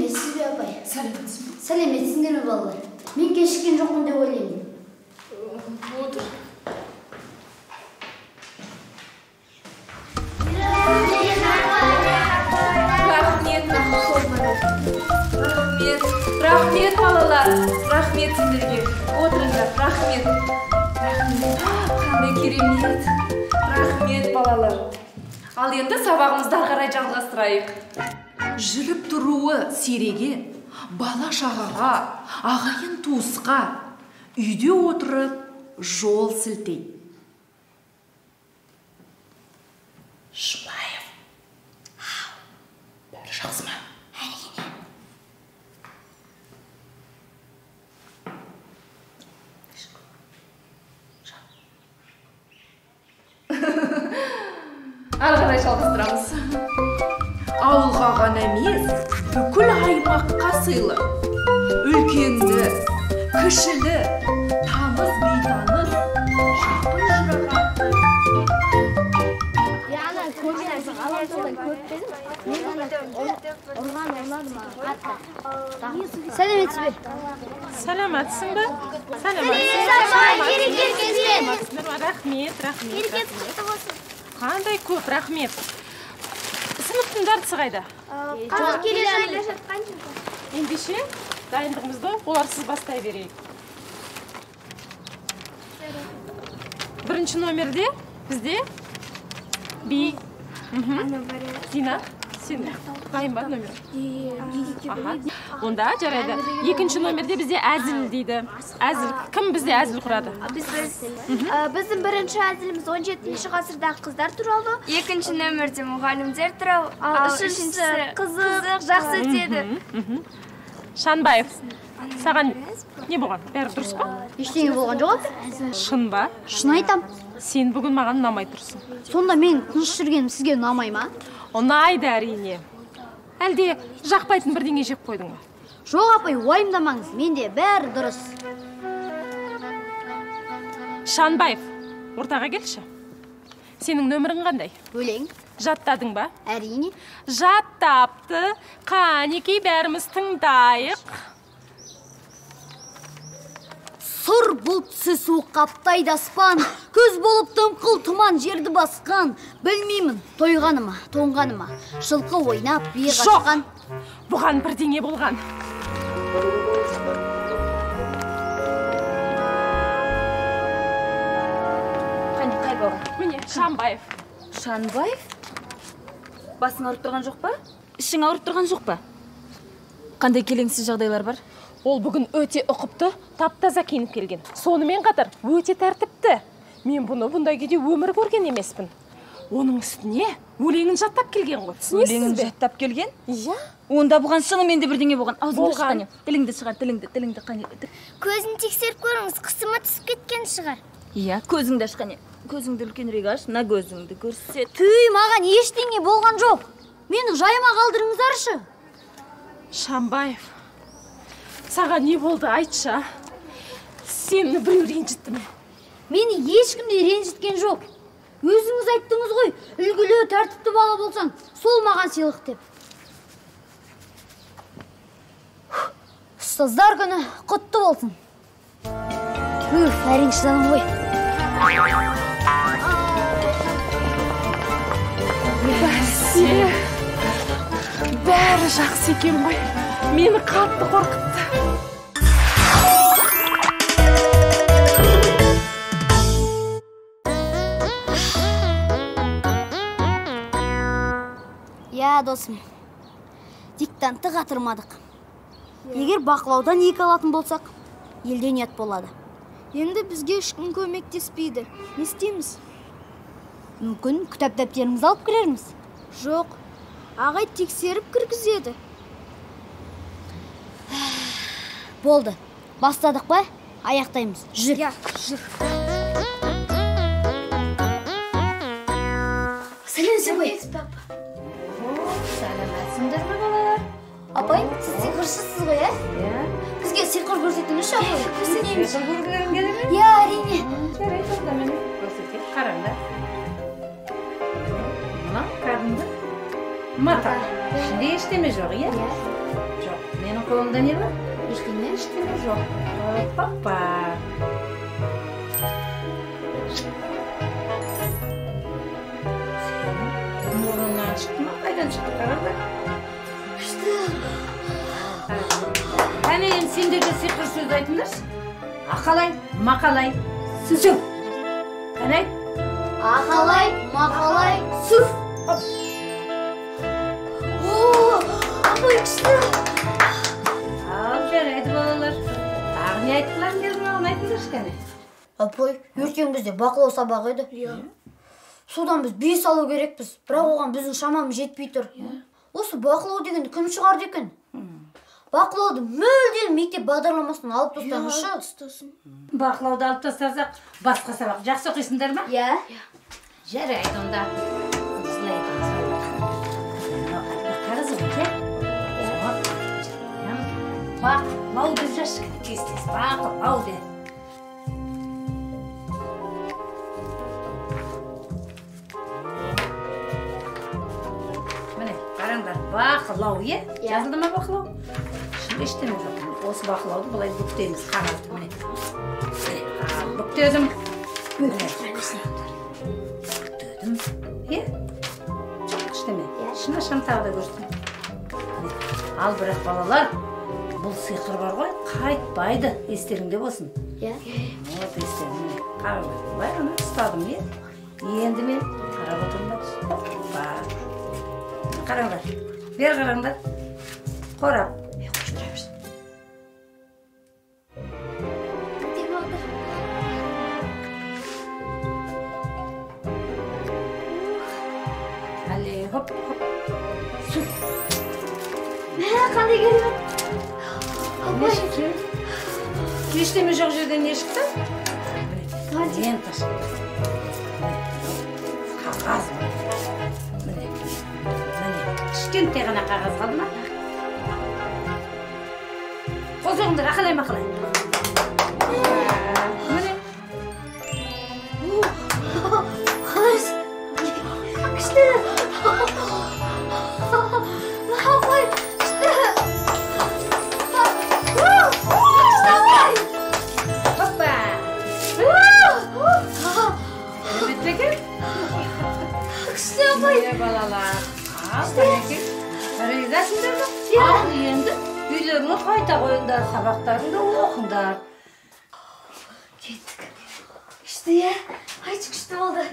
Сәлеметсіз бе, апай? Сәлеметсіз бе? Сәлеметсіңдер ме, балалар? Мен кешіккен жоқпын деп ойлаймын. Отыр. Рахмет, рахмет, рахмет, балалар. Рахмет сендерге. Отырыңдар, рахмет. Рахмет. Қандай керемет. Рахмет, балалар. Ал енді сабағымызды ары қарай жалғастырайық. Жүріп тұруы сиреген, бала шағаға, ағайын туысқа үйде отырып жол сілтейді. Жұмаев. Бәрі жақсы ма? Әрине. Ары қарай жалғастырамыз. Ауылға ғана емес, бүкіл аймаққа сыйлы. Үлкенді, кішілі, таныс бейтаныс, жақын жыраға. Сәлеметсіз бе? Сәлеметсің бе? Сәлеметсің. Рахмет, рахмет. Берекет құтты болсын. Қандай көп, рахмет. Сыныптың жартысы қайда? Қазір келе жатқан. Ендеше, дайындығымызды оларсыз бастай берейік. Бірінші номерде бізде би. Дина, сен дайын ба номер? Онда жарайды. Екінші номерде бізде әзіл дейді. Әзіл. Кім бізде әзіл құрады? Біздің бірінші әзіліміз 17-ші ғасырдағы қыздар туралы. Екінші нөмірде мұғалімдер туралы. Ал үшіншісі қызық, жақсы өтеді. Шанбаев, саған не болған? Бәрі дұрыс па? Ештеңе болған жоқ. Шын ба? Шын айтам. Сен бүгін маған ұнамай тұрсың. Сонда мен тыныш жүргенім сізге ұнамай ма? Ұнайды әрине. Әлде жақпайтын бірдеңе жеп қойдың ба? Жоқ, апай, уайымдамаңыз. Менде бәрі дұрыс. Шанбаев, ортаға келші. Сенің нөмірің қандай? Өлең. Жаттадың ба? Әрине. Жаттапты. Қанекей, бәріміз тыңдайық. Сұр бұлт түсі суық қаптайды аспан, көз болып дымқыл тұман жерді басқан. Білмеймін, тойғаны ма, тоңғаны ма, жылқы ойнап, бие қашқан. Жоқ, бұған бірдеңе болған. Қане, қай бала? Міне, Шанбаев. Шанбаев? Басың ауырып тұрған жоқ па? Ішің ауырып тұрған жоқ па? Қандай келеңсіз жағдайлар бар? Ол бүгін өте ұқыпты, тап-таза киініп келген. Сонымен қатар өте тәртіпті. Мен бұны бұндай күйде өмір көрген емеспін. Оның үстіне өлеңін жаттап келген ғой. Түсінесіз бе? Өлеңін жаттап келген? Иә. Онда бұған шынымен де бірдеңе болған. Аузыңды аш, қане. Тіліңді шығар, тіліңді, тіліңді, қане. Көзін тексеріп көріңіз, қысымы түсіп кеткен шығар. Иә, көзіңді аш, қане. Көзіңді үлкенірек аш, мына көзіңді көрсет. Түй, маған ештеңе болған жоқ. Мені жайыма қалдырыңыздаршы. Шанбаев, саған не болды, айтшы? Сені біреу ренжітті ме? Мені ешкім де ренжіткен жоқ. Өзіңіз айттыңыз ғой, үлгілі, тәртіпті бала болсаң, сол маған сыйлық деп. Ұстаздар күні құтты болсын. Үф, әрең шыдадым ғой. Бәсе, бәрі жақсы екен ғой. Мені қатты қорқытты. Иә, досым, диктантты қатырмадық. Егер бақылаудан екі алатын болсақ, елден ұят болады. Енді бізге ешкім көмектеспейді. Не істейміз? Мүмкін кітап дәптерімізді алып кірерміз. Жоқ, ағай тексеріп кіргізеді. Болды. Бастадық па? Аяқтаймыз. Жүр. Иә, жүр. Сәлеметсіз бе? Сәлеметсіңдер ме, балалар? Апай, сіз сиқыршысыз ғой, ә? Иә. Бізге сиқыр көрсетіңізші, апай. Көрсетейін. Сиқыр көргілерің келе ме? Иә, әрине. Жарайды, онда мені көрсетейін. Қараңдар. Мынау кәдімгі мата. Ішінде ештеме жоқ, иә? Жоқ. Қолында не бар? Ештеңе. Ештеңе жоқ. Папа. Мұрнынан шықты ма? Қайдан шықты? Қараңдар. Күшті. Әне енді сендер де сиқыр сөз айтыңдаршы. Ақалай, мақалай, сүсіп. Қане? Ақалай, мақалай, сүф. О, апай, күшті. Ал жарайды, балалар. Тағы не айтқыларың келді маған, айтыңдаршы кәне. Апай, ертең бізде бақылау сабағы еді. Иә. Содан біз 5 алу керекпіз, бірақ оған біздің шамамыз жетпей тұр. Осы бақылау дегенді кім шығарды екен? Бақылауды мүлдем мектеп бағдарламасынан алып тастаңызшы. Бақылауды алып тастасақ, басқа сабақ жақсы оқисыңдар ма? Иә. Жарайды онда. Осылай етеміз. Қағаз ғой, иә? Бақылау деп жазшы, тез-тез бақылау деп. Міне, қараңдар, бақылау, иә? Жазылды ма бақылау? Ішінде ештеме жоқ. Осы бақылауды былай бүктейміз, қағазды, міне. Бүктедім. Міне, бүктедім. Иә? Жоқ, ештеме. Ішін ашам, тағы да көрсетемін. Ал бірақ балалар, бұл сиқыр бар ғой, қайтпайды, естеріңде болсын. Иә. Вот естеріңде. Қараңдар, былай ғана ұстадым, иә? Енді мен қарап отырыңдар. Оппа. Қараңдар, бері қараңдар. Қорап. Әле, хоп, хоп. Сүр. Мә, қандай керемет. Не шықты? Ештеме жоқ жерден не шықты? Міне, лента шықты. Қағаз. Міне, міне, кішкентай ғана қағаз қалды ма? Қол соғыңдар, ақалай мақалай. Міне. Қалайсыз? Күшті. Апай, күшті. Күшті, апай. Хоппа. Керемет пе екен? Күшті, апай. Міне, балалар. Ал, мінекей. Ризасыңдар ма? Ал енді үйлеріңе қайта қойыңдар, сабақтарыңды оқыңдар. Кеттік. Күшті, иә? Айтшы, күшті болды.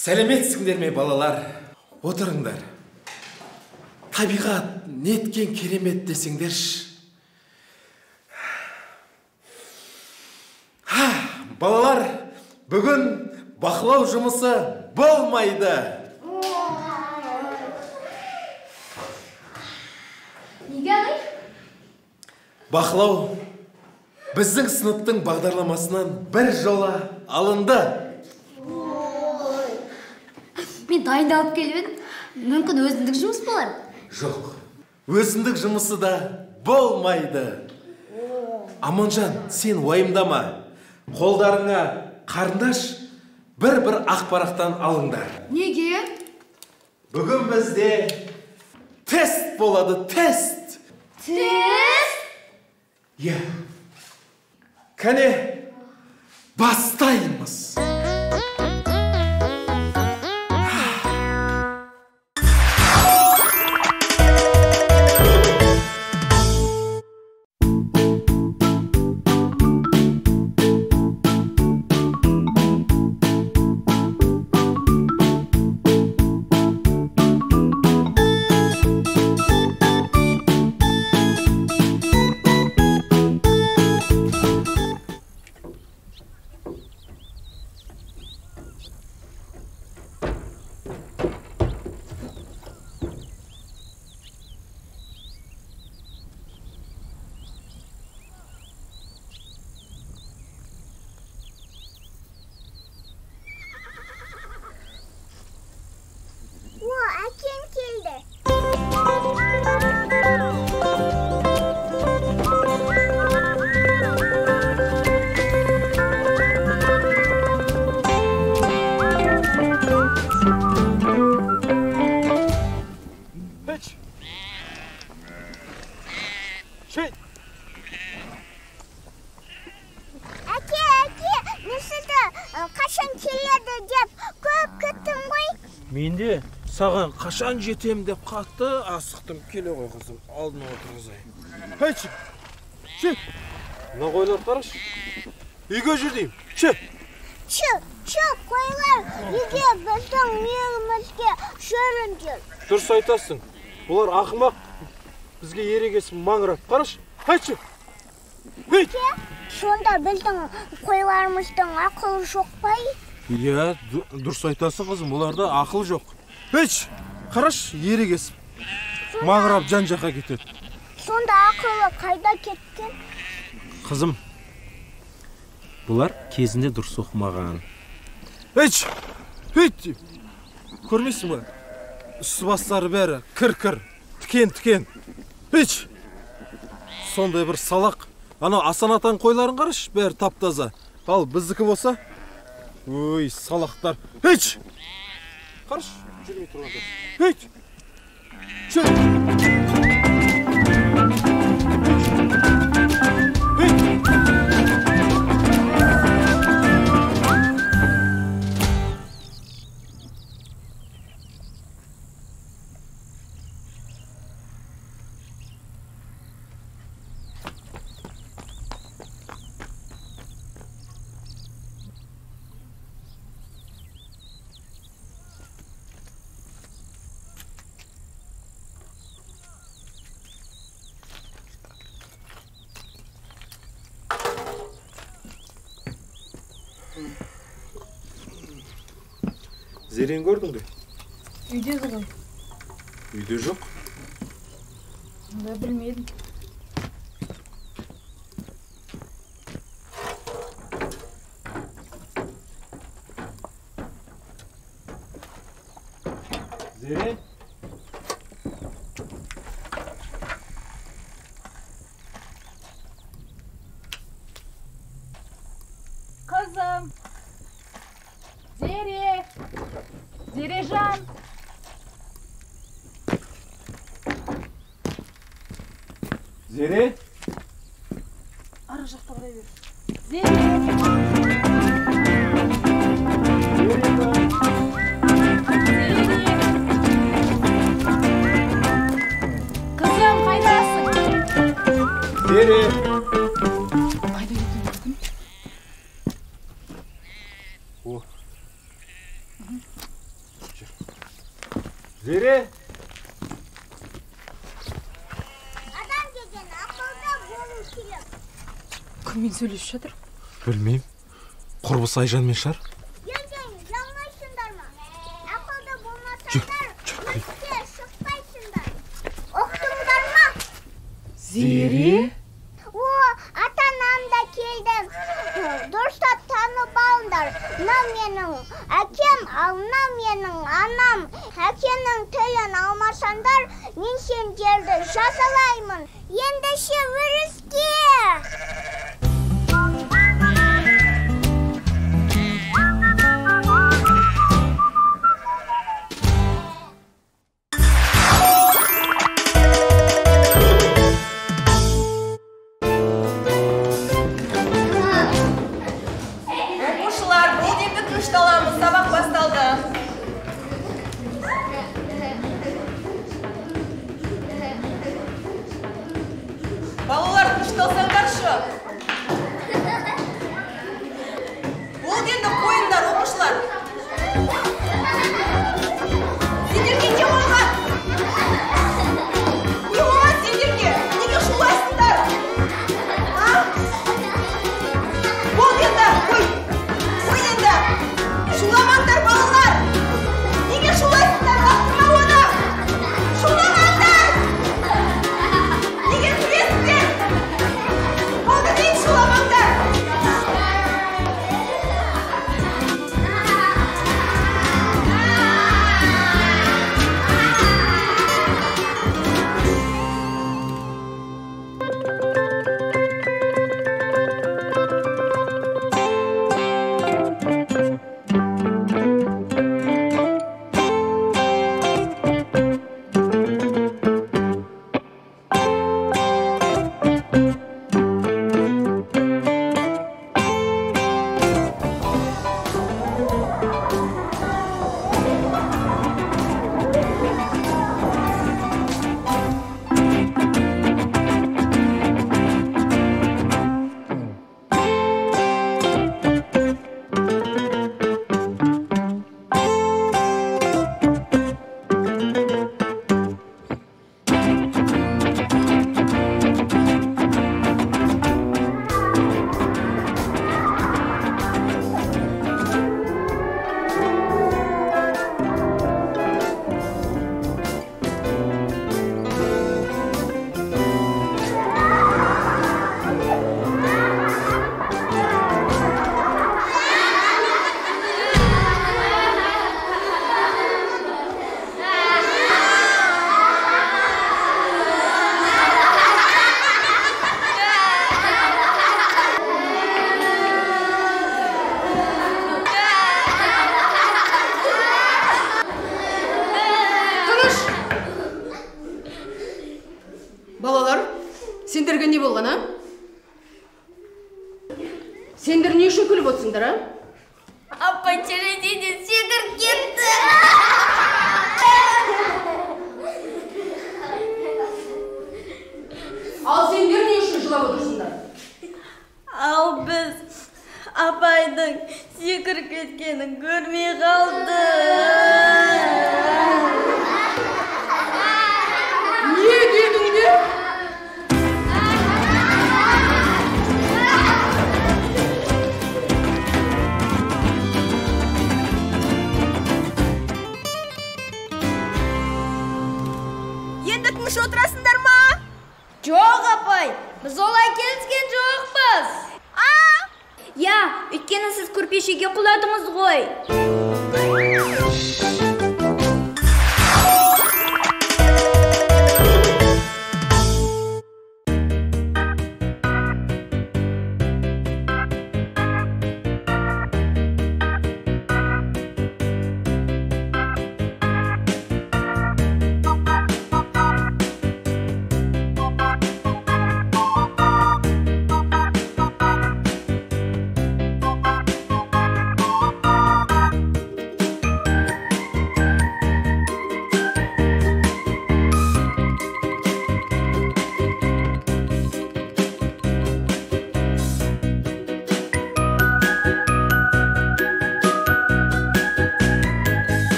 Сәлеметсіңдер ме, балалар? Отырыңдар. Табиғат неткен керемет десеңдерші. Балалар, бүгін бақылау жұмысы болмайды. Неге, ағай? Бақылау біздің сыныптың бағдарламасынан бір жола алынды. Мен дайындалып келіп едім. Мүмкін өзіндік жұмыс болар? Жоқ, өзіндік жұмысы да болмайды. Аманжан, сен уайымдама. Қолдарыңа қарындаш бір-бір ақ парақтан алыңдар. Неге? Бүгін бізде тест болады, тест. Тест? Иә. Кәне, бастаймыз. Мен де саған қашан жетем деп қатты асықтым. Келе ғой қызым, алдына отырғызайын. Хейші, ше, мына қойларды қарашы. Үйге жүр деймін, ше. Шы, шы, қойлар үйге біздің үйімізге жүріңдер. Дұрыс айтасың. Бұлар ақымақ, бізге ерегесіп маңырап. Қарашы, хейші. Хей! Сонда біздің қойларымыздың ақылы жоқ па? Иә, дұрыс айтасың қызым, бұларда ақыл жоқ. Хейші, қарашы, ерегесіп маңырап жан-жаққа кетеді. Сонда ақылы қайда кеткен? Қызым, бұлар кезінде дұрыс оқымаған. Хейші, хейт, көрмейсің ба? Үсті бастары бәрі кір-кір, тікен-тікен. Хейші, сондай бір салақ. Анау Асан атаның қойларын қарашы, бәрі тап-таза. Ал біздікі болса, ой, салақтар. Хейші, қарашы, жүрмей тұрғанда. Хейші, жүр. Зерен көрдің бе? Үйде ғой. Үйде жоқ. Онда білмедім. Зерен? Қызым. Зере! Зережан! Зере? Ары жақта қарай бер. Зере! Зере! Қызым, қайдасың? Зере! Қайда кетуі мүмкін? О. Зере! Адам деген ақылды болу керек. Кіммен сөйлесіп жатыр? Білмеймін. Құрбысы Айжанмен шығар. Ертең жалмайсыңдар ма? Ақылды болмасаңдар, өріске шықпайсыңдар. Ұқтыңдар ма? Зере? О, ата-анам да келді. Дұрыстап танып алыңдар. Мынау менің әкем, ал мынау менің анам. Әкемнің тілін алмасаңдар, мен сендерді жазалаймын. Ендеше өріске! Оқушылар, бұл енді тынышталамыз, сабақ басталды. Балалар, тынышталсаңдаршы. Бұл енді қойыңдар, оқушылар. Сендерге не болған? Не болған сендерге? Неге шулайсыңдар? А? Бол енді, қой. Қой енді. Шуламаңдар. Сендер не үшін күліп отырсыңдар, а? Апай терезеден секіріп кетті. Ал сендер не үшін жылап отырсыңдар? Ал біз апайдың секіріп кеткенін көрмей қалдық. Не дедіңдер? Енді тыныш отырасыңдар ма? Жоқ, апай, біз олай келіскен жоқпыз. Я, өйткені сіз көрпешеге құладыңыз ғой.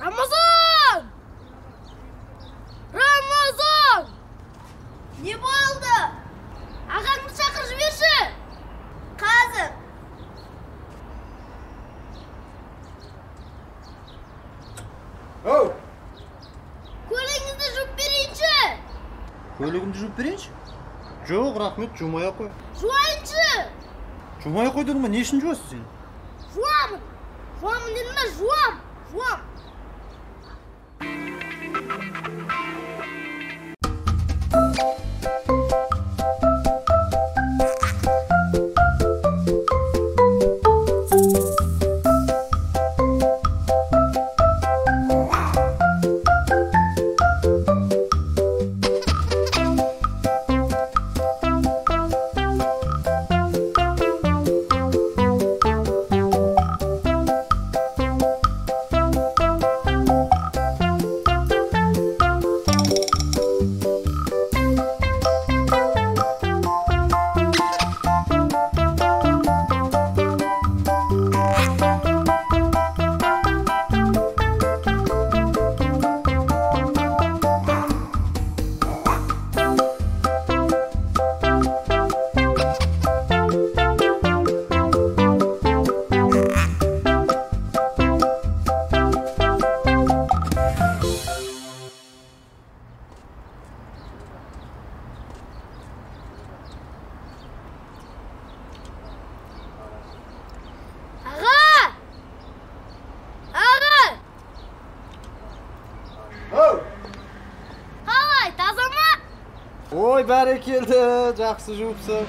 Рамазан! Рамазан! Не болды? Ағаңды шақырып жіберші. Қазір. Оу! Көлігіңізді жуып берейінші. Көлігімді жуып берейінші? Жоқ, рахмет, жумай ақ қой. Жуайыншы. Жумай ақ қой дедім ғой, не үшін жуасың сен? Жуамын. Жуамын дедім бе, жуам. Жуам. Ой, бәрекелді, жақсы жуыпсың.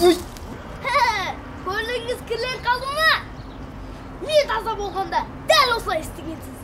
Ой! Көлігіңіз кірлер қалды ма? Мен таза болғанда дәл осылай істегенсіз.